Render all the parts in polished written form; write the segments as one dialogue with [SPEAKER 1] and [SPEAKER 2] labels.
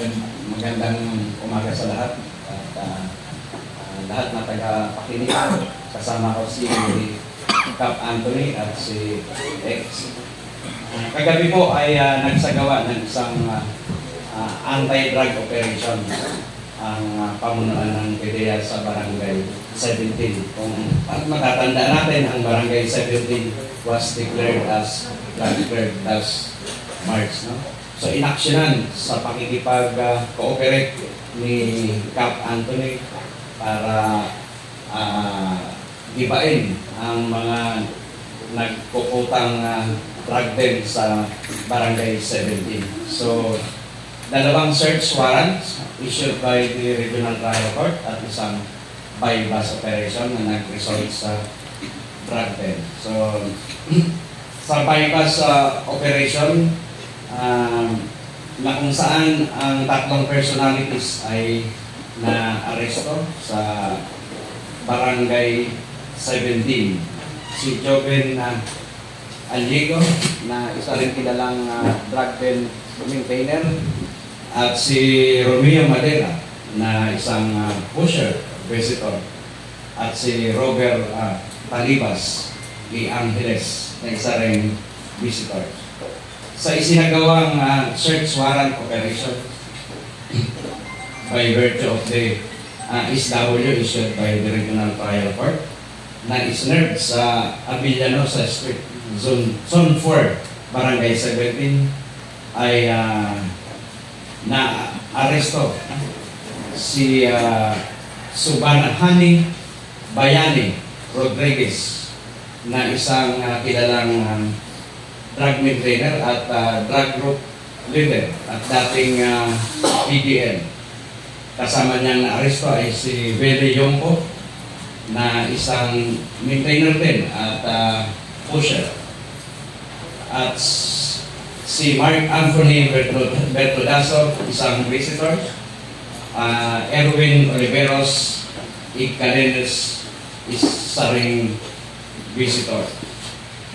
[SPEAKER 1] Magandang umaga sa lahat at lahat na taga-pakinig. Kasama ko si Cap Anthony at si Ex. Kagabi po ay nagsagawa ng isang anti-drug operation ang pamunuan ng PDEA sa Barangay 17. Kung at matatanda natin, ang Barangay 17 was declared as drug cleared last March. No? So inaksyonan sa pakikipag-cooperate ni Cap Anthony para gibain ang mga nagkukutang drug den sa Barangay 17. So, dalawang search warrants issued by the Regional Trial Court at isang buy-bust operation na nag-result sa drug den. So, sa buy-bust operation, na kung saan ang tatlong personalities ay na-aresto sa Barangay 17. Si Joven Aliego, na isa rin kilalang drug den maintainer, at si Romeo Madera, na isang pusher, visitor, at si Robert Talibas E. Angeles, na isa rin visitor. Sa isinagawang search warrant operation by virtue of the SW issued by the Regional Trial Court na isinerve sa Avellanosa Street, Zone 4, Barangay 17, ay na aresto si Subanahani Bayani Rodriguez na isang kilalang drug maintainer at drug group leader at dating PDL. Kasama niyang naaresto ay si Bele Yongko na isang maintainer din at pusher. At si Mark Anthony Bertodaso, isang visitor. Erwin Oliveros Icalenes, isa ring visitor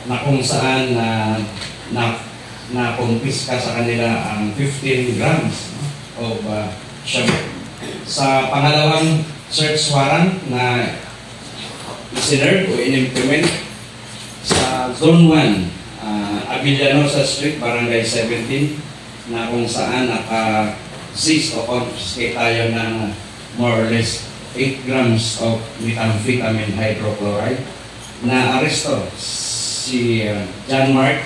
[SPEAKER 1] na kung saan na na-confisca sa kanila ang 15 grams, no, of shabu. Sa pangalawang search warrant na isinerve o in-implement sa Zone 1, Avellanosa Street, Barangay 17, na kung saan naka-seize o confiscate tayo ng more or less 8 grams of methamphetamine hydrochloride, na aresto si John Mark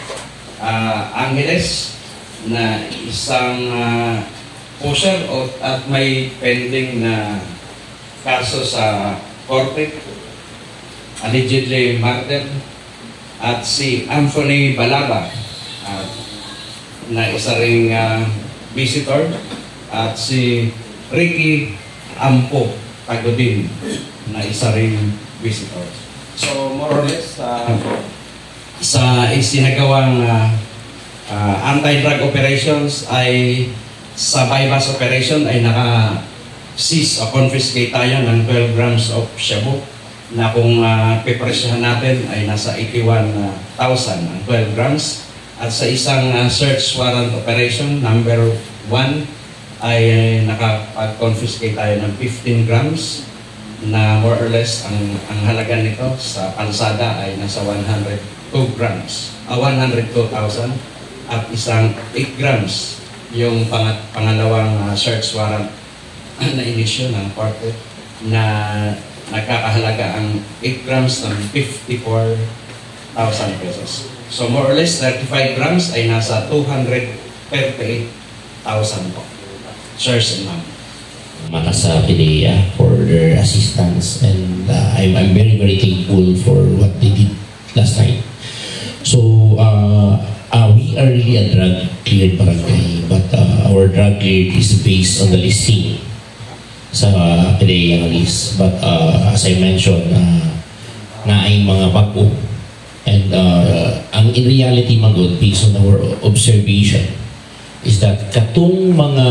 [SPEAKER 1] Angeles na isang pusher at may pending na kaso sa korte, allegedly murder, at si Anthony Balaba na isa ring visitor, at si Ricky Ampo Tagodin na isa ring visitor. So more or less, sa isinagawang anti-drug operations ay sa buy-bust operation ay naka-seize o confiscate tayo ng 12 grams of shabu na kung pipresyahan natin ay nasa 81,000 ang 12 grams, at sa isang search warrant operation number 1 ay nakapag-confiscate tayo ng 15 grams na more or less ang halaga nito sa kalsada ay nasa 102 grams, 102,000, at isang 8 grams yung pangalawang search warrant na inisyu ng korte na nagkakahalaga ang 8 grams ng 54,000 pesos. So more or less 35 grams ay nasa 238,000 po. Sirs and ma'am.
[SPEAKER 2] Mata sa PDEA for their assistance and I'm very, very thankful for what they did last night. So we are really a drug cleared barangay, but our drug cleared is based on the listing sa PDEA nga list. But as I mentioned, naay mga bago and ang in reality man gud, based on our observation, is that katong mga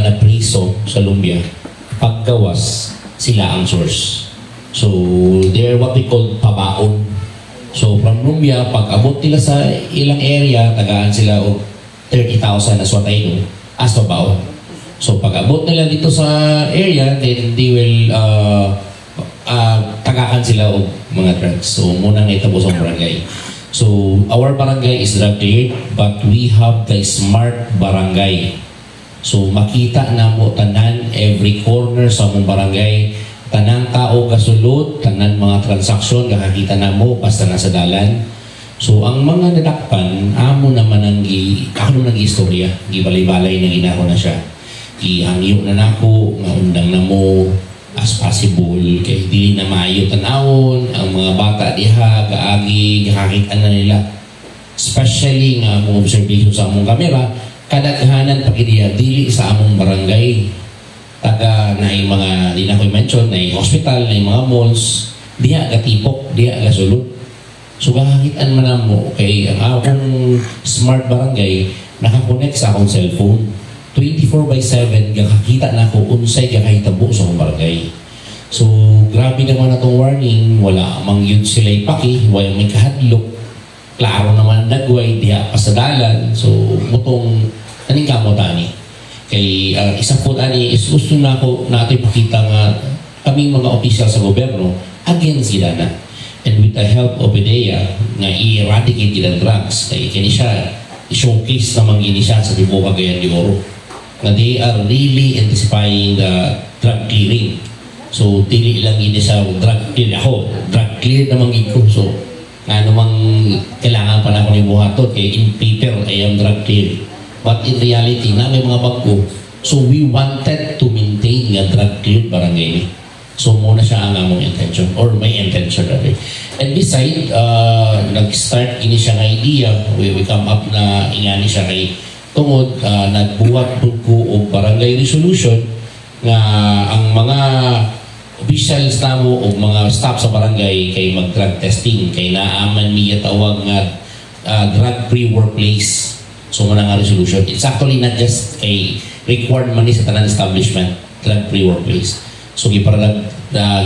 [SPEAKER 2] napriso sa Lumbia, paggawas, sila ang source. So, they're what we call pabaon. So, from Lumbia, pag abot nila sa ilang area, tagaan sila og 30,000 as what I know, as pabaon. So pag abot nila dito sa area, then they will tagakan sila og mga drugs. So mao nang itabo sa barangay. So our barangay is drug cleared, but we have the smart barangay. So makita namo tanan, every corner sa among barangay, tanang tao gasulod, tanan mga transaksyon gakakita namo basta nasa dalan. So ang mga nadakpan, amo naman ang gi ako naman ang istorya, gibalay-balay na ginako na siya. Gihangyo na nako nga undang na mo as possible kay dili na maayo tan-awon ang mga bata diha, gaagi, gakakita na nila, especially nga among observation sa among kamera, kadaghanan pa diha dili sa among barangay, taga na mga di na ko mention na hospital na mga malls, diha gatipok, diha gasulod. So gakakitaan man namo kay ang akong smart barangay nakakonect sa akong cellphone 24 by 7. Gakakita na ako unsay gakahitabo sa akong barangay. So grabe naman atong warning, wala mang yun sila ipaki, wala may kahadlok. Klaro naman ang dagway diha pa sa dalan. So mutong aning kamot ani kay isa po ani is gusto na ako nato ipakita nga kaming mga opisyal sa gobyerno against sila na, and with the help of PDEA nga i-eradicate gid ang drugs kay kini siya i-showcase naman gini siya sa tibuok Cagayan de Oro nga they are really intensifying the drug clearing. So dili lang gini sa drug clear ako, drug clear naman gid ko. So nga namang kailangan pa na ako ni buhaton kay in paper I am drug clear. But in reality, na may mga bag-o. So we wanted to maintain nga drug clear barangay ni. So mao na siya ang among intention or my intention rather. And beside, nag-start ini siya nga idea, we come up na ingani siya kay tungod nagbuhat pud ko og barangay resolution nga ang mga officials namo o mga staff sa barangay kay mag-drug testing kay naaman miya tawag nga drug-free workplace. So mao nga resolution. It's actually not just a required man ni sa tanan establishment, drug-free workplace. So gipadrag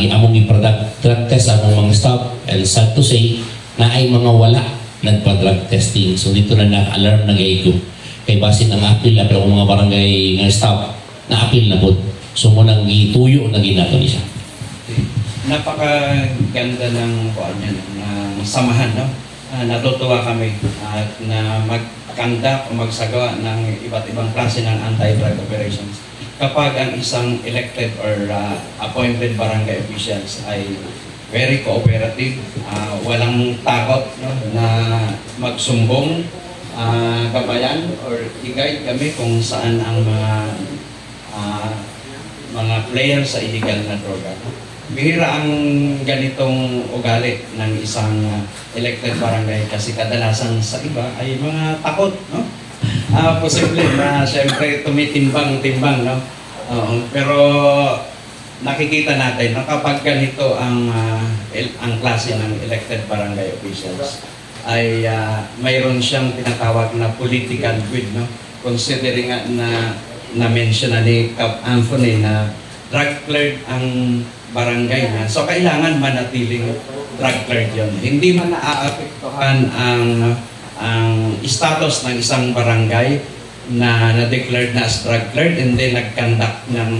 [SPEAKER 2] among gipadrag drug test among mga staff and sad to say na ay mga wala nagpa-drug testing. So dito na naka-alarm na gay ko. Kay basin ang apil na pero mga barangay nga staff na apil na pod. So mao nang gituyo na ginato ni siya.
[SPEAKER 1] Napakaganda ng kuan niya, ng samahan, no? Natutuwa kami at na mag-conduct o magsagawa ng iba't ibang klase ng anti-drug operations kapag ang isang elected or appointed barangay officials ay very cooperative, walang takot, no, na magsumbong, kabayan or i-guide kami kung saan ang mga player sa illegal na droga. Bihira ang ganitong ugali ng isang elected barangay kasi kadalasan sa iba ay mga takot, no? Posible na siyempre tumitimbang-timbang, no? Oo, pero nakikita natin na kapag ganito ang klase ng elected barangay officials ay mayroon siyang tinatawag na political will, no? Considering nga na na-mention na ni Cap Anthony na drug cleared ang barangay na. So kailangan manatiling drug cleared yun. Hindi man naaapektuhan ang status ng isang barangay na na-declared na as drug cleared and then nag-conduct ng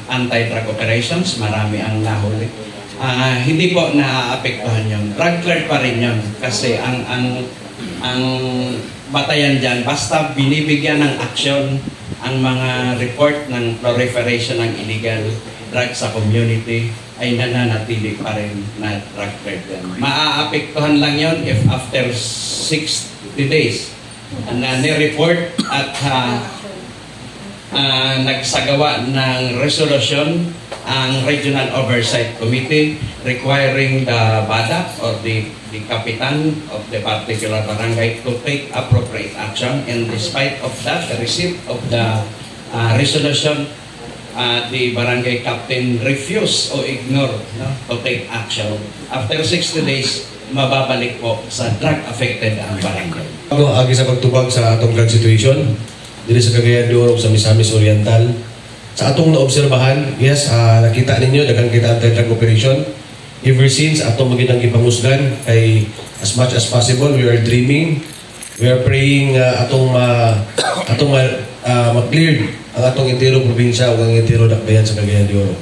[SPEAKER 1] anti-drug operations, marami ang nahuli. Hindi po naaapektuhan yun. Drug cleared pa rin yun kasi ang batayan dyan, basta binibigyan ng aksyon ang mga report ng proliferation ng illegal drugs sa community ay nananatili pa rin na drug cleared yan. Maaapektuhan lang yon if after 60 days na ni-report at nagsagawa ng resolution ang Regional Oversight Committee requiring the BADAC or the kapitan of the particular barangay to take appropriate action, and despite of that, the receipt of the resolution, the barangay captain refuse o ignore, no, to take action. After 60 days, mababalik po sa drug affected ang barangay.
[SPEAKER 3] Ano, agi sa pagtubag sa atong drug situation diri sa Cagayan de Oro, sa Misamis Oriental. Sa atong naobserbahan, yes, nakita ninyo daghan kita anti-drug operation. Ever since atong magindang gipangusgan kay as much as possible we are dreaming, we are praying atong ma atong ma, ma-cleared ang atong entero probinsya ug ang entero dakbayan sa Cagayan de Oro.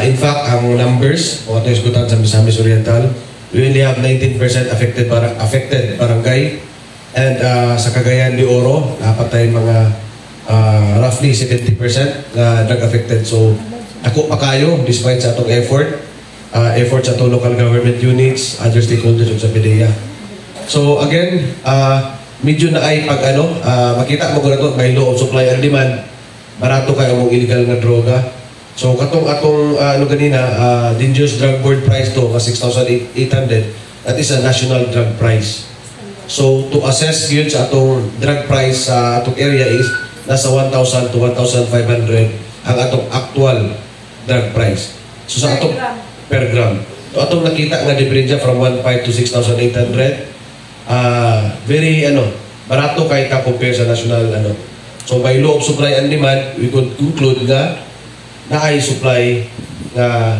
[SPEAKER 3] In fact, ang numbers, kung atong isgutan sa Misamis Oriental, we only have 19% affected barangay. And sa Cagayan de Oro, dapat tayo mga roughly 70% na drug affected. So, ako pa kayo, despite sa atong effort sa atong local government units, other stakeholders ug sa PDEA. So again, medyo na ay pag ano, makita mo ko na to, by law of supply and demand, barato kayo mong illegal nga droga. So katong atong ano ganina, Dangerous Drug Board price to nga 6,800, that is a national drug price. So to assess yun sa atong drug price sa atong area is nasa 1,000 to 1,500 ang atong actual drug price. So sa atong per gram. So atong nakita nga diferensya from 1.5 to 6,800, very ano, barato kay ka compare sa national ano. So by law of supply and demand, we could conclude nga naay supply nga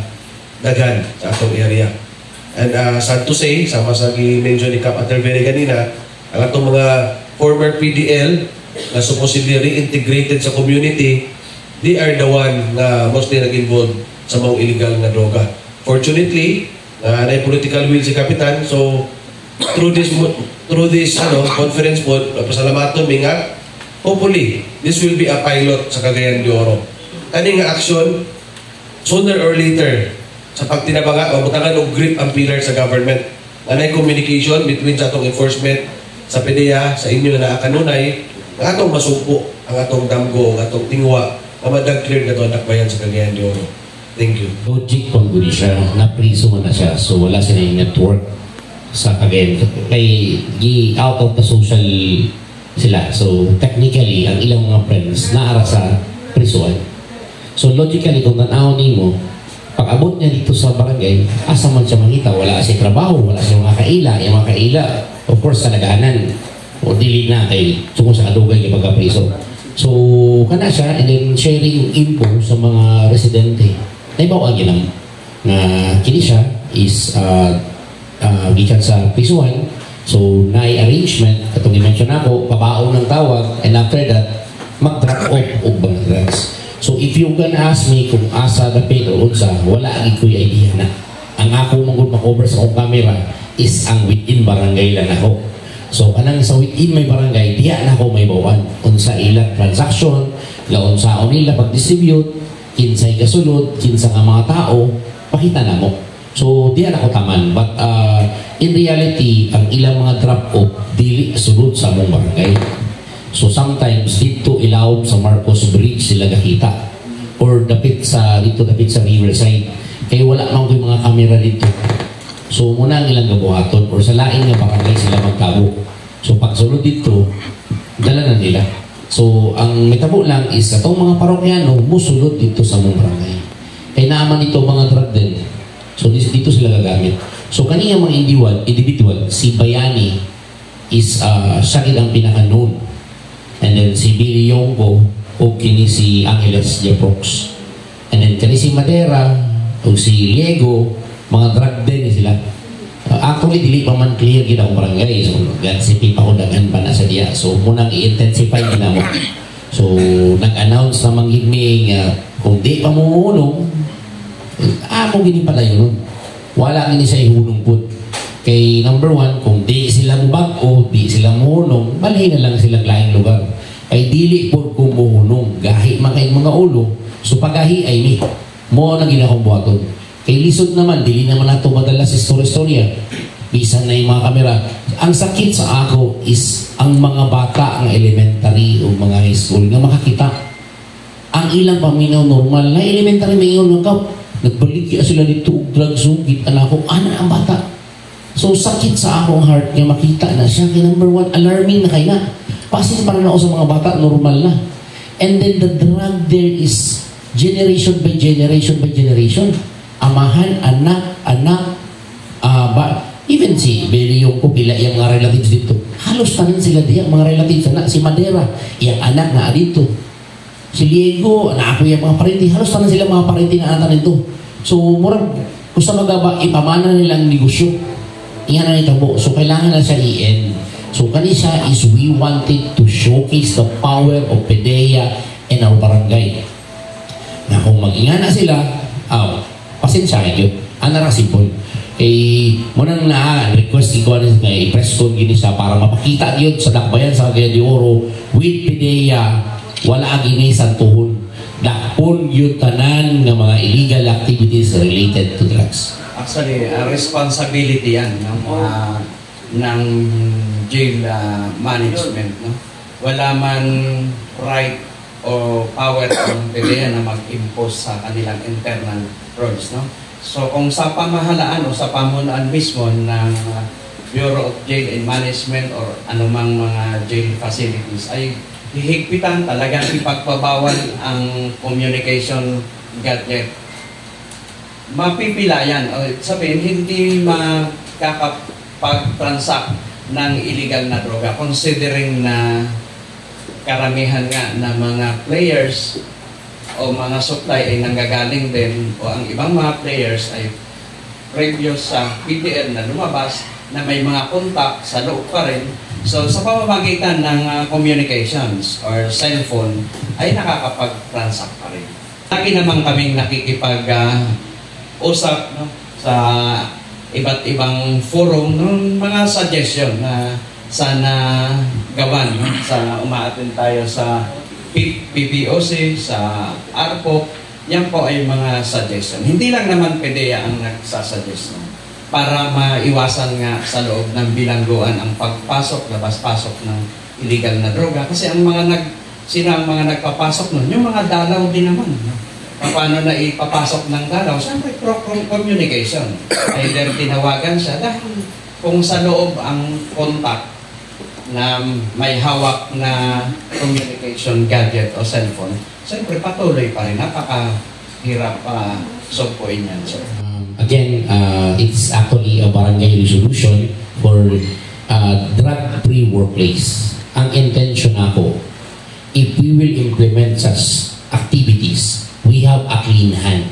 [SPEAKER 3] daghan sa atong area. And sad to say, sama sa gi-mention ni Cap Atterbury ganina, ang atong mga former PDL na supposedly reintegrated sa community, they are the one na mostly nag-involved sa mga illegal nga droga. Fortunately, naay political will si Kapitan, so through this ano conference po, pasalamaton mi nga hopefully this will be a pilot sa Cagayan de Oro. Kani nga action, sooner or later, sa pagtinabanga, mabutangan og grip ang pillar sa government. Anay communication between sa atong enforcement, sa PDEA, sa inyo na kanunay, ang atong masuko, ang atong damgo, ang atong tingwa, nga madag-clear na ito ang dakbayan sa Cagayan de Oro. Thank you.
[SPEAKER 2] Logic pang gud siya, napriso man na siya, so wala sila yung network sa Cagayan. Kay gi out of the social sila. So technically, ang ilang mga friends naara sa prisuan. So logically, kung tanaw nimo, pag abot niya dito sa barangay, asa man siya mangita, wala siya trabaho, wala siya mga kaila. Yung mga kaila, of course, kalaganan. O dili na kay tungkol sa kadugay kay pagkapriso. So, kana siya, and then sharing info sa mga residente. Naibaw ang ginam nga kini siya is gikan sa prisuhan. So, naay arrangement, katong i-mention ako, pabaon ng tawag, and after that, mag-drop off og mga drugs. So, if you gonna ask me kung asa dapit o unsa, wala gid ko'y idea na. Ang ako man gud ma-cover sa akong camera is ang within barangay lang ako. So, kanang sa within may barangay, diya na ako may bawan. Unsa ilang transaction, laon sa nila pag-distribute, kinsay kasulod, kinsa nga mga tao, pakita na mo. So, diya na ako taman. But in reality, ang ilang mga drop-off, dili sulod sa among barangay. So, sometimes, dito ilawom sa Marcos Bridge sila gakita. Or dapit sa, dito dapit sa Riverside. Kaya wala man ko'y mga kamera dito. So, muna ang ilang gabuhaton or sa lain nga barangay sila magtabo. So, pagsulod dito, dala na nila. So, ang mitabo lang is atong mga parokyano musulod dito sa mong barangay. Kay naaman ito mga drug den. So, dito sila gagamit. So, kaniya mga individual, si Bayani is siya gid ang pinaka-known. And then si Billy Yongko o kini si Angeles Jeprox. And then kani si Madera o si Liego, mga drug den ni sila. Actually, dili pa man clear gid akong barangay. So, gansipi pa ko, daghan pa na sa diya. So, munang i-intensify gina mo. So, nag-announce naman gid mi nga kung di pa mo hunong, ako gini pala yun. Wala gini siya ihunong pud. Kay number one, kung di sila mo bag-o, di sila muhunong, balhin na lang silang laing lugar. Kay dili po kung muhunong, gahi man kay mga ulo, so pagahi ay mi. Mo na ginakong buhaton. Kay lisod naman, dili naman nato madala sa istorya-istorya. Bisan na yung mga kamera. Ang sakit sa ako is ang mga bata ang elementary o mga high school nga makakita. Ang ilang paminaw normal na elementary may ingon ka, nagbalik sila dito og drugs, oh, kita na ako, ana ang bata. So sakit sa akong heart nga makita na siya. Kay number one, alarming na kay na. Pasin para na ako sa mga bata, normal na. And then the drug there is generation by generation by generation. Amahan, anak, anak, ba, even si Billy yung pila iyang mga relatives dito. Halos tanan sila diya, mga relatives na si Madera, iyang anak na dito. Si Diego, anak ako yung mga parente, halos tanan sila mga parente na anak nito. So, murag, kung sa magaba, ipamana nilang negosyo. Iyan na nitabo. So, kailangan na siya i-end. So kani siya is we wanted to showcase the power of PDEA in our barangay. Na kung mag-ingana sila, aw, pasensya kayo. Ana ra simple. Kay mao nang na request ko ani nga i-press con gini siya para mapakita gyud sa dakbayan sa Cagayan de Oro, with PDEA wala gini santuhon. Dakpon gyud tanan nga mga illegal activities related to drugs.
[SPEAKER 1] Actually, responsibility yan ng mga ng jail management. No? Wala man right o power ang PDEA na mag-impose sa kanilang internal rules. No? So kung sa pamahalaan o sa pamunuan mismo ng Bureau of Jail and Management or anumang mga jail facilities ay hihigpitan talagang ipagpabawal ang communication gadget, mapipilayan. O, sabihin, hindi makakapag-transact ng illegal na droga considering na karamihan nga na mga players o mga supply ay nanggagaling din o ang ibang mga players ay previous sa PDL na lumabas na may mga contact sa loob pa rin. So sa pamamagitan ng communications or cellphone ay nakakapag-transact pa rin. Lagi naman kaming nakikipag usap, no, sa iba't ibang forum ng mga suggestion na sana gawan, no, sa umaattend tayo sa PPOC, sa ARPOC, yan po ay mga suggestion. Hindi lang naman PDEA ang nagsasuggest, no, para maiwasan nga sa loob ng bilangguan ang pagpasok, labas-pasok ng illegal na droga. Kasi ang mga nag, sino ang mga nagpapasok nun? Yung mga dalaw din naman. No? Paano na ipapasok ng dalaw? Siyempre, through communication. Either tinawagan siya dahil kung sa loob ang contact na may hawak na communication gadget o cellphone, siyempre patuloy pa rin. Napakahirap pa sugpuin yan. So,
[SPEAKER 2] Again, it's actually a barangay resolution for drug-free workplace. Ang intention ako, if we will implement such activities, we have a clean hand.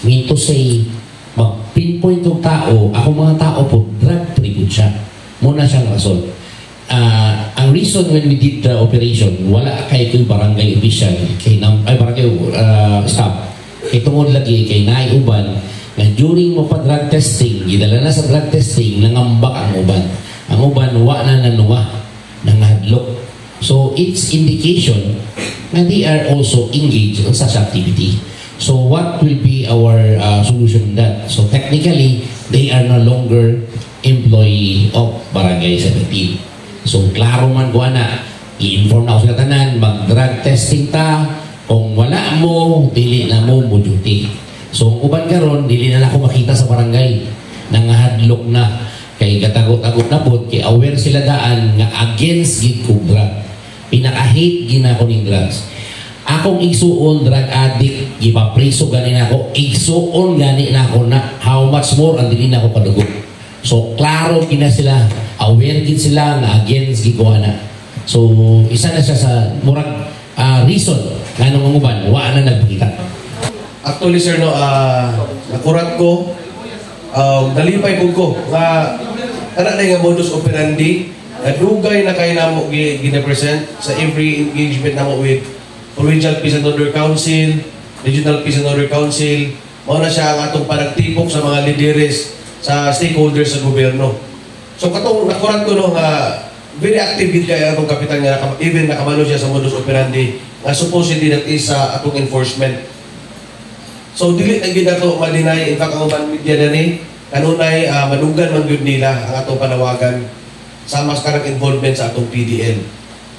[SPEAKER 2] Mean to say, mag-pinpoint og tao, ako mga tao po, drug-free po siya. Mao na siyang rason. Ang reason when we did the operation, wala kay ko'y barangay official, kay nam, ay barangay staff. Kay tungod lagi kay naay uban na during mo pa drug testing, gidala na sa drug testing, nangambak ang uban. Ang uban wa na nanuwa, nangahadlok. So it's indication na they are also engaged in such activity. So what will be our solution on that? So technically, they are no longer employee of Barangay 17. So klaro man ko ana, i-inform na ako sa tanan, mag-drug testing ta, kung wala mo, dili na mo mo duty. So ang uban karon dili na nako makita sa barangay. Nangahadlok na kay gatagot-tagot na pod kay aware sila daan nga against gid ko drug. Pinaka-hate gina ko ning drugs. Akong igsuon drug addict, gipapriso gani na ako, igsuon gani na ako na, how much more ang dili na ako padugo. So klaro gina sila, aware gid sila nga against gid ko ana. So isa na siya sa murag reason nganong ang uban wa na nagpakita.
[SPEAKER 3] Actually, sir, no, nakurat ko, nalipay po ko, nga, kana na nga modus operandi, nga dugay na kay namo gina-present sa every engagement namo with Provincial Peace and Order Council, Regional Peace and Order Council, mao na siya ang atong panagtipok sa mga lideres sa stakeholders sa gobyerno. So katong nakurat ko, no, nga very active gid kay atong kapitan nga even nakamano siya sa modus operandi nga supposedly that is sa atong enforcement. So dili na gid nato ma-deny, in fact ang uban media na ni kanunay madunggan man gyud nila ang atong panawagan sa mas karang involvement sa atong PDL.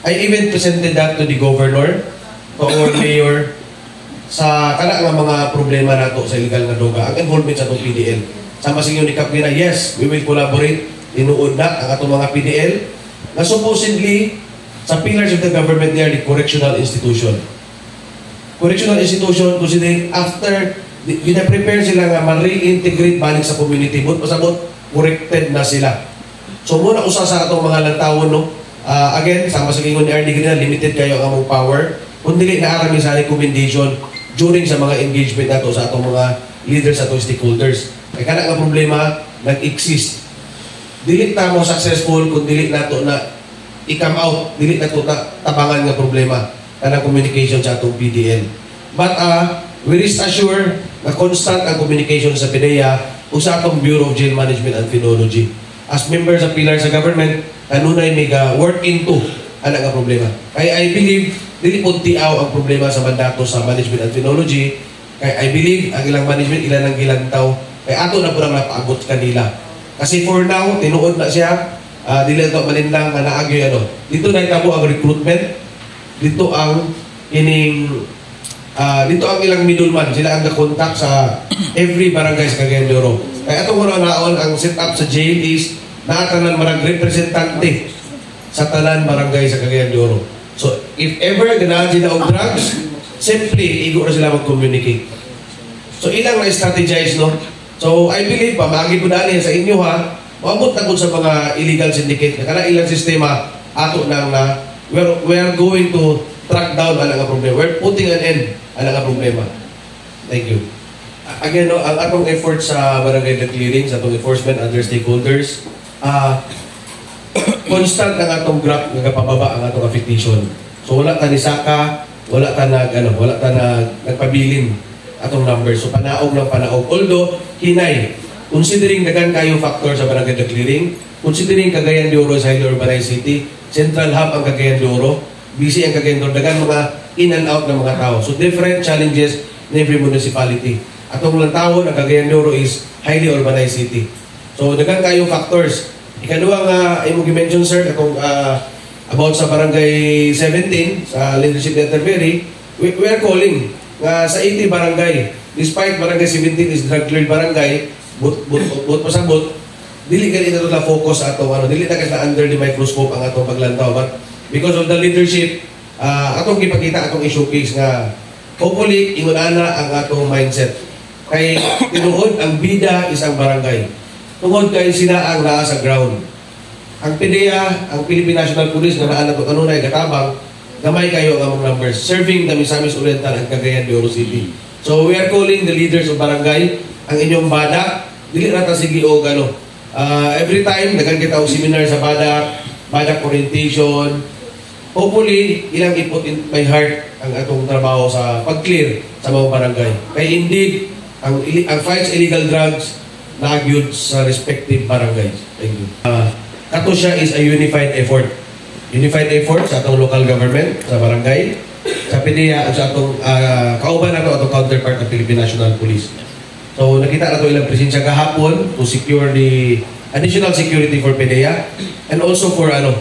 [SPEAKER 3] I even presented that to the governor, to our mayor, sa kana nga mga problema nato sa illegal nga droga, ang involvement sa atong PDL. Sa masingon ni Kap Gina, yes, we will collaborate. Tinuod na ang atong mga PDL na supposedly sa pillars of the government, they are the correctional institution. Correctional institution considering after gina-prepare sila nga ma-reintegrate balik sa community, but pasabot corrected na sila. So muna usa sa atong mga lantawon, no. Again, sama sa ingon ni RD ganina, limited kayo ang among power. Kung dili na arami sa recommendation during sa mga engagement nato sa atong mga leaders, atong stakeholders. Kay kana nga problema nag-exist. Dili ta mo successful kung dili nato na i-come out, dili na to tabangan nga problema kanang communication sa atong PDL. But we rest assure na constant ang communication sa PDEA o sa atong Bureau of Jail Management and Penology. As member sa pillar sa government, kanunay may ga work into ana nga problema. Kay I believe dili pud tiaw ang problema sa mandato sa management and penology. Kay I believe ang ilang management, ilan ang gilantaw, kay ato na pud ang napaabot kanila. Kasi for now, tinuod na siya, dili na to malinlang nga naagyoy ano. Dito na itabo ang recruitment, dito ang ining dito ang ilang middleman, sila ang contact sa every barangay sa Cagayan de Oro. Kaya atong naon ang set up sa jail is naa tanan marag representante sa tanan barangay sa Cagayan de Oro. So, if ever ganahan sila og drugs, simply igo na sila mag-communicate. So, ilang na strategize, no? So, I believe, pamagi po dali sa inyo ha, maabot na sa mga illegal syndicate na kana ilang sistema ato nang na we are going to track down ang nga problema. We're putting an end ang nga problema. Thank you. Again, no, ang atong effort sa barangay drug clearing, sa atong enforcement, other stakeholders, constant ang atong graph nga pababa ang atong affectation. So wala ta ni saka, wala ta nag ano, wala ta nagpabilin atong numbers. So panaog lang panaog. Although hinay, considering daghan kayo factor sa barangay drug clearing, considering Cagayan de Oro is highly urbanized city, central hub ang Cagayan de Oro, busy ang Cagayan de Oro, daghan mga in and out ng mga tao. So different challenges in every municipality. Atong lang tawon, ang Cagayan de Oro is highly urbanized city. So daghan kayo factors. Ikaduha nga imong gi-mention, sir, katong about sa Barangay 17 sa leadership ni Interferry, we are calling nga sa 80 barangay, despite Barangay 17 is drug cleared barangay, but but but pasabot dili kani ito na focus atong ano, dili na kasi under the microscope ang atong paglantaw, but because of the leadership, atong gipakita, atong i-showcase nga hopefully ingon ana ang atong mindset, kay tinuod ang bida is ang barangay tungod kay sila ang naa sa ground. Ang PDEA, ang Philippine National Police nga naa nato kanunay gatabang, gamay kayo ang among numbers serving the Misamis Oriental and Cagayan de Oro City. So we are calling the leaders of barangay, ang inyong BADAC, dili ra ta sige og ano. Every time daghan kita og seminar sa BADAC, BADAC orientation. Hopefully ilang i-put in by heart ang atong trabaho sa pag-clear sa mga barangay. Kay indeed ang fight sa illegal drugs naagyud sa respective barangays. Thank you. Kato siya is a unified effort. Unified effort sa atong local government, sa barangay, sa PDEA, at sa atong kauban nato atong counterpart ng Philippine National Police. So nakita na to ilang presensya gahapon to secure the additional security for PDEA and also for ano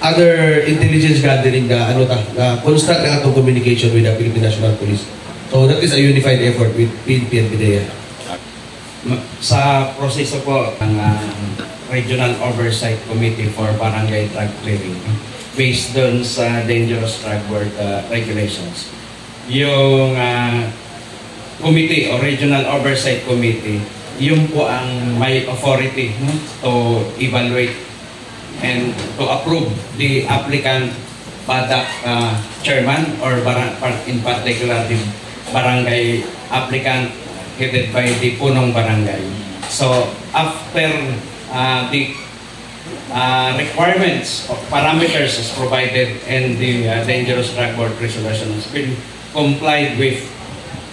[SPEAKER 3] other intelligence gathering na ano ta na constant na atong communication with the Philippine National Police. So that is a unified effort with PNP and PDEA.
[SPEAKER 1] Sa proseso po ng Regional Oversight Committee for Barangay Drug Clearing based doon sa Dangerous Drug Board Regulations. Yung committee o Regional Oversight Committee, yun po ang may authority, no, to evaluate and to approve the applicant BADAC chairman or in particular the barangay applicant headed by the punong barangay. So after the requirements of parameters as provided in the Dangerous Drug Board Resolution has been complied with,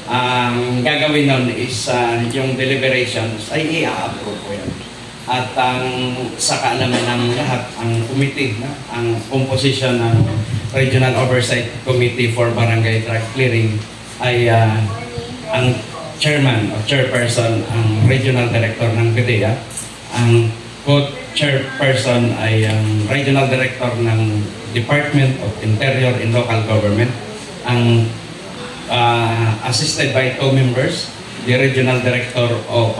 [SPEAKER 1] ang gagawin nun is yung deliberations ay i-approve po yun. At ang sa kaalaman ng lahat, ang committee, no, ang composition ng Regional Oversight Committee for Barangay Drug Clearing ay ang chairman o chairperson ang regional director ng PDEA, ang co-chairperson ay ang regional director ng Department of Interior and Local Government, ang assisted by two members, the regional director of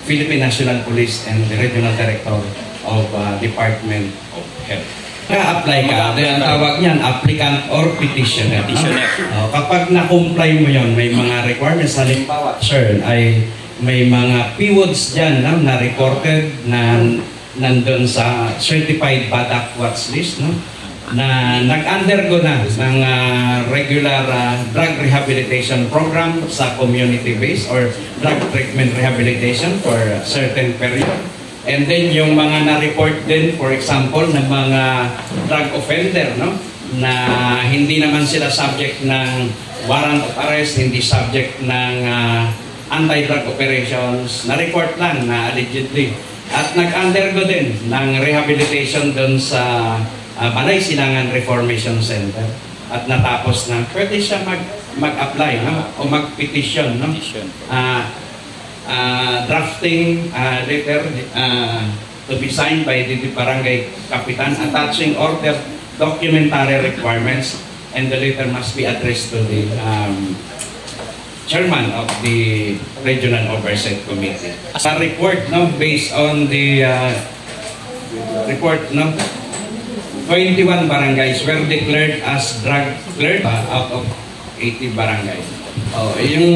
[SPEAKER 1] Philippine National Police and the regional director of Department of Health. Ka-apply ka, then ang tawag niyan, applicant or petitioner.
[SPEAKER 4] Petitioner.
[SPEAKER 1] Oh, kapag na-comply mo yon, may mga requirements. Halimbawa, sir, ay may mga PWUDs dyan, no, na reported na nandun sa certified BADAC watch list, no, na nag-undergo na ng regular drug rehabilitation program sa community base or drug treatment rehabilitation for a certain period. And then yung mga na-report din, for example, ng mga drug offender, no? Na hindi naman sila subject ng warrant of arrest, hindi subject ng anti-drug operations, na-report lang na allegedly. At nag-undergo din ng rehabilitation doon sa Balay Silangan Reformation Center. At natapos na, pwede siya mag-apply, no? O mag-petition. No? Drafting letter to be signed by the barangay kapitan attaching order documentary requirements, and the letter must be addressed to the chairman of the Regional Oversight Committee. Sa report, no, based on the report, no, 21 barangays were declared as drug cleared out of 80 barangays. Oh, yung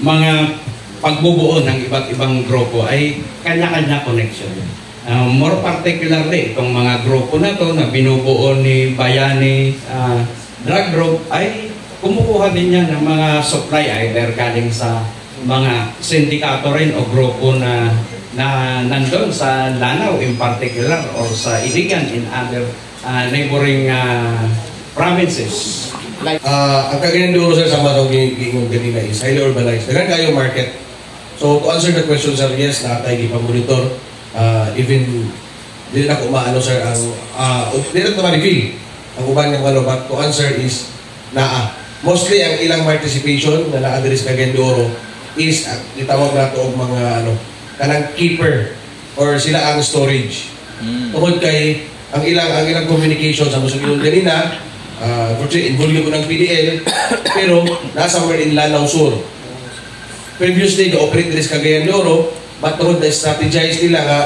[SPEAKER 1] mga pagbubuo ng iba't ibang grupo ay kanya-kanya connection. More particularly, itong mga grupo na to na binubuo ni Bayani Drug Group ay kumukuha din yan ng mga supply either galing sa mga sindikato rin o grupo na na nandun sa Lanao in particular or sa Iligan in other neighboring provinces.
[SPEAKER 3] Ang Cagayan de Oro, sir, sama itong giingon ganina, is highly urbanized. Daghan kayo market. So, to answer the question, sir, yes, naa tay gipa-monitor. Even, di na ko maano, sir, ang, di na ko ma-reveal ang uban ng ano, but to answer is, naa. Mostly, ang ilang participation na naa diri sa Cagayan de Oro is, gitawag nato og mga, ano, kanang keeper or sila ang storage. Tungod kay ang ilang communication sa musong ganina, unfortunately, involved ko ng PDL, pero nasa somewhere in Lanao Sur. Previously, ga-operate diri sa Cagayan de Oro, but tungod na strategize nila nga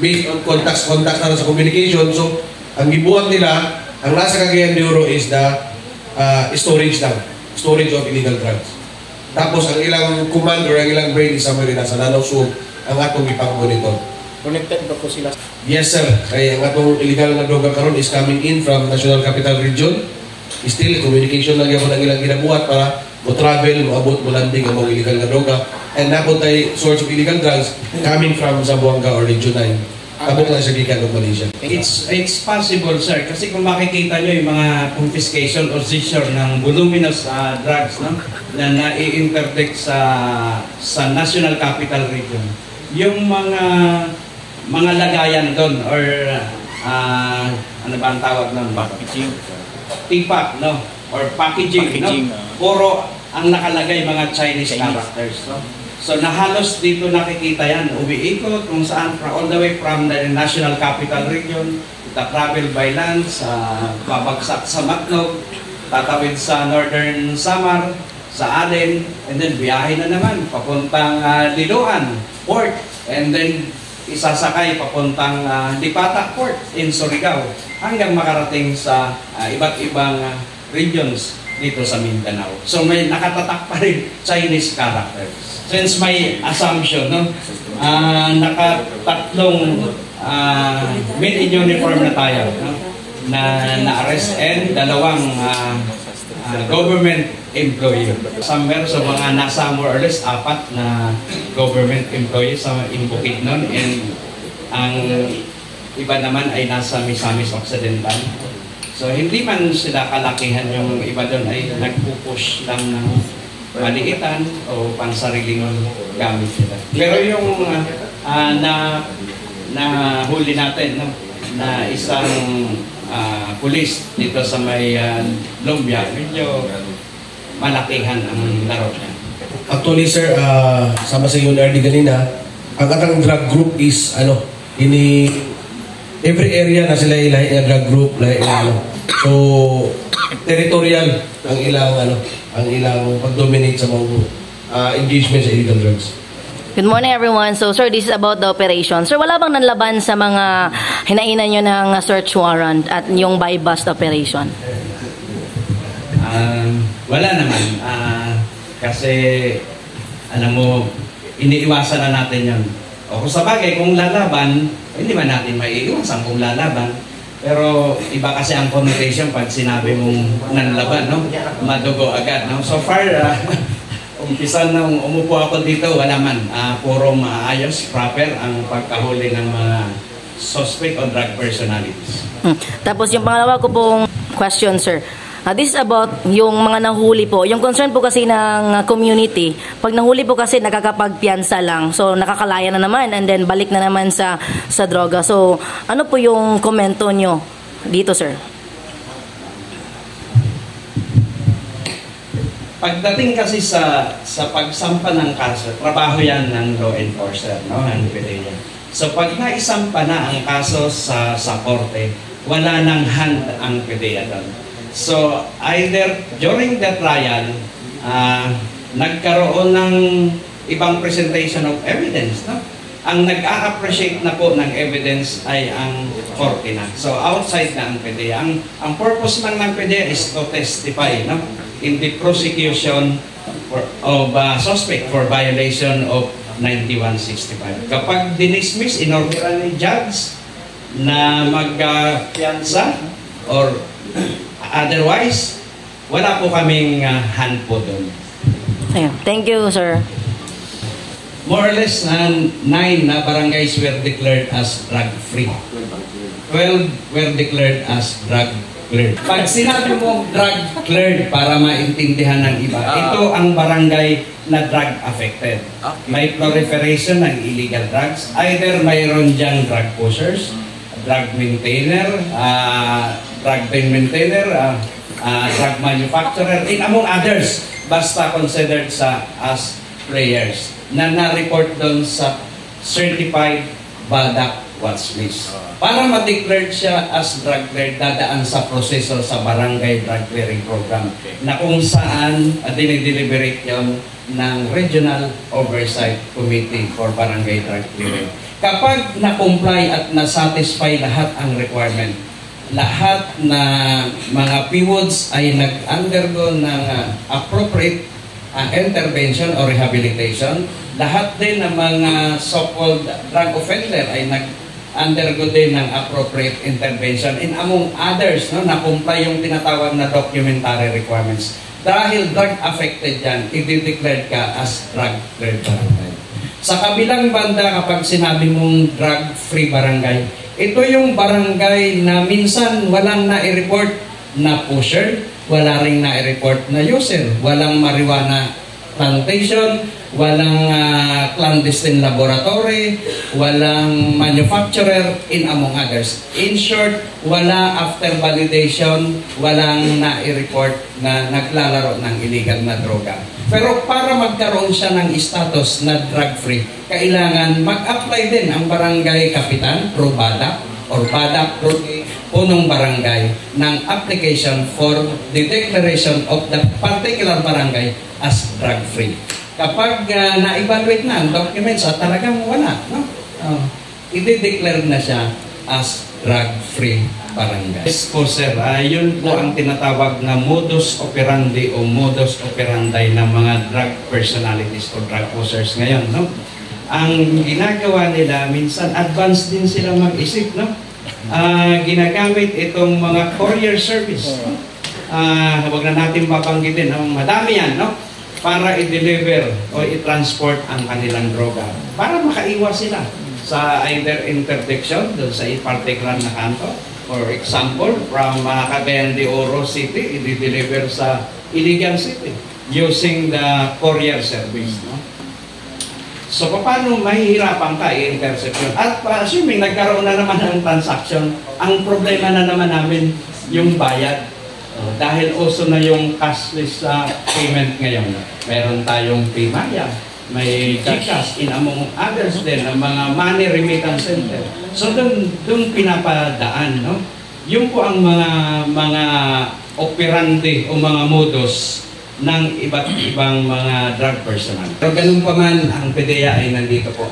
[SPEAKER 3] based on contacts, contacts na sa communication, so ang gibuhat nila, ang nasa Cagayan de Oro is the storage lang, storage of illegal drugs. Tapos ang ilang command or ang ilang brain is somewhere in nasa Lanao Sur, ang atong ipang-monitor.
[SPEAKER 4] Connected ba po sila?
[SPEAKER 3] Yes, sir. Kaya ang atong illegal nga droga karon is coming in from National Capital Region. Still, communication lang gyapon ang ilang ginabuhat para mo travel, moabot, mo landing ang mga illegal nga droga. And naa pod tay source of illegal drugs coming from Zamboanga or Region 9. Tabok lang siya gikan og Malaysia.
[SPEAKER 1] It's possible, sir. Kasi kung makikita nyo yung mga confiscation or seizure ng voluminous drugs, no, na nai-interdict sa National Capital Region, yung mga lagayan doon or ano ba ang tawag nun?
[SPEAKER 4] Packaging.
[SPEAKER 1] Tipak, no? Or packaging,
[SPEAKER 4] Packaging,
[SPEAKER 1] no?
[SPEAKER 4] ah.
[SPEAKER 1] Puro ang nakalagay mga Chinese,
[SPEAKER 4] Chinese.
[SPEAKER 1] Characters, no? So na halos dito nakikita yan, umiikot kung saan all the way from the National Capital Region, travel by land, sa babagsak sa Matnog, tatawid sa Northern Samar, sa Allen, and then biyahe na naman papuntang Liloan Port, and then isasakay papuntang Lipata Port in Surigao hanggang makarating sa iba't ibang regions dito sa Mindanao. So may nakatatak pa rin Chinese characters. Since may assumption, no? Nakatatlong men in uniform na tayo, no? Na na-arrest and dalawang government employee. Somewhere sa mga nasa more or less apat na government employee sa in Bukidnon and ang iba naman ay nasa Misamis Occidental. So hindi man sila kalakihan, yung iba doon ay nagpupush lang ng maliitan o pansariling gamit nila. Pero yung na na huli natin, no, na isang pulis dito sa may Lumbia, medyo malakihan ang laro niya.
[SPEAKER 3] Actually, sir, sama sa UNRD ganina, ang atang drug group is, ano, ini, every area na sila ilahi nga drug group, lahi nga ano. So, territorial ang ilang, ano, ang ilang pag-dominate sa mga engagement sa illegal drugs.
[SPEAKER 5] Good morning, everyone. So sir, this is about the operation. Sir, wala bang nanlaban sa mga hinainan nyo ng search warrant at yung buy bust operation?
[SPEAKER 1] Wala naman. Kasi, alam mo, iniiwasan na natin yun. O kung sa bagay, kung lalaban, hindi man natin maiiwasan kung lalaban. Pero iba kasi ang connotation pag sinabi mong nanlaban, no? Madugo agad, no? So far, Umpisa nung umupo ako dito, wala man. Puro maayos, proper ang pagkahuli ng mga suspect o drug personalities.
[SPEAKER 5] Tapos yung pangalawa ko pong question, sir. This is about yung mga nahuli po. Yung concern po kasi ng community, pag nahuli po kasi, nakakapagpiyansa lang. So nakakalaya na naman and then balik na naman sa droga. So ano po yung komento nyo dito, sir?
[SPEAKER 1] Pagdating kasi sa pagsampa ng kaso, trabaho yan ng law enforcer, no, ng PDEA. So pag naisampa na ang kaso sa korte, wala nang hand ang PDEA doon. So either during the trial, nagkaroon ng ibang presentation of evidence, no? Ang nag-a-appreciate na po ng evidence ay ang korte na. So outside na ang PDEA. Ang purpose lang ng PDEA is to testify, no, in the prosecution of suspect for violation of 9165. Kapag dinismiss, inorderan ni judge na mag-piyansa or otherwise, wala po kaming hand po doon.
[SPEAKER 5] Ayun. Thank you, sir.
[SPEAKER 1] More or less, nine na barangays were declared as drug-free. 12 were declared as drug cleared. Pag sinabi mo drug cleared, para maintindihan ng iba, ito ang barangay na drug affected. May proliferation ng illegal drugs. Either mayroon diyang drug pushers, drug maintainer, drug den maintainer, drug manufacturer, and among others, basta considered sa as players na na-report doon sa certified BADAC watch list. Para ma-declare siya as drug cleared, dadaan sa proseso sa Barangay Drug Clearing Program na kung saan dinideliberate yon ng Regional Oversight Committee for Barangay Drug Clearing. Kapag na-comply at na-satisfy lahat ang requirement, lahat na mga PWUDs ay nag-undergo ng appropriate intervention or rehabilitation, lahat din ng mga so-called drug offender ay nag-undergo din ng appropriate intervention and among others, no, na-comply yung tinatawag na documentary requirements. Dahil drug affected yan, i-declare ka as drug cleared barangay. Sa kabilang banda, kapag sinabi mong drug-free barangay, ito yung barangay na minsan walang na-report na pusher, wala ring na-report na user, walang marijuana plantation, walang clandestine laboratory, walang manufacturer, in among others. In short, wala after validation, walang na-report na naglalaro ng illegal na droga. Pero para magkaroon siya ng status na drug-free, kailangan mag-apply din ang barangay kapitan, pro BADAC, or BADAC pro punong barangay ng application for the declaration of the particular barangay as drug-free. Kapag na-evaluate na ang documents at talagang wala, no? I-declare na siya as drug-free barangay. Yes po, sir, yun po ang tinatawag na modus operandi o modus operandi ng mga drug personalities o drug users ngayon, no? Ang ginagawa nila, minsan advance din sila mag-isip, no? Ginagamit itong mga courier service, no? Wag na natin babanggitin, no? Madami yan, no? Para i-deliver o i-transport ang kanilang droga. Para makaiwas sila sa either interdiction doon sa particular na kanto. For example, from Cagayan de Oro City, i-deliver sa Iligan City using the courier service, no? So, paano mahihirapan ka i-intercept yun? At assuming nagkaroon na naman ng transaction, ang problema na naman namin yung bayad. Oh, dahil uso na yung cashless payment ngayon. Meron tayong PayMaya, may GCash, in among others din, ang mga money remittance center. So doon pinapadaan, no? Yun po ang mga operandi o mga modus ng iba't ibang mga drug personnel. Pero ganun pa man, ang PDEA ay nandito po.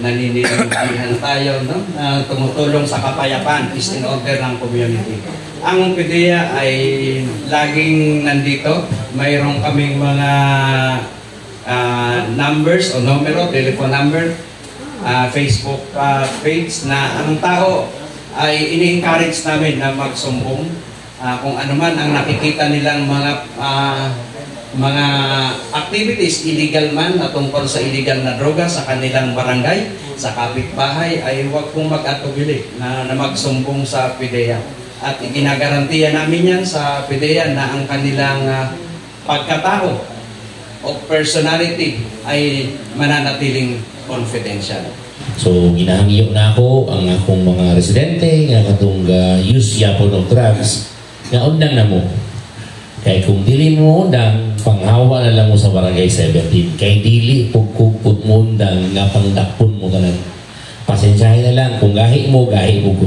[SPEAKER 1] Naninindihan tayo, no? Na tumutulong sa kapayapaan, peace and order ng community. Ang PDEA ay laging nandito. Mayroon kaming mga numbers o numero, telephone number, Facebook page na ang tao ay ini-encourage namin na magsumbong kung ano man ang nakikita nilang mga mga activities, illegal man na tungkol sa illegal na droga sa kanilang barangay, sa kapitbahay, ay huwag pong mag-atubili na magsumbong sa PDEA. At iginagarantiya namin yan sa PDEA na ang kanilang pagkatao o personality ay mananatiling confidential.
[SPEAKER 2] So ginahangyo nako ang akong mga residente nga katong use yapon og drugs nga undang na mo. Kay kung dili mo undang, panghawa na lang mo sa Barangay 17. Kay dili pud mo undang nga pangdakpon mo tanan. Pasensyahin na lang kung gahi mo, gahi mo ko.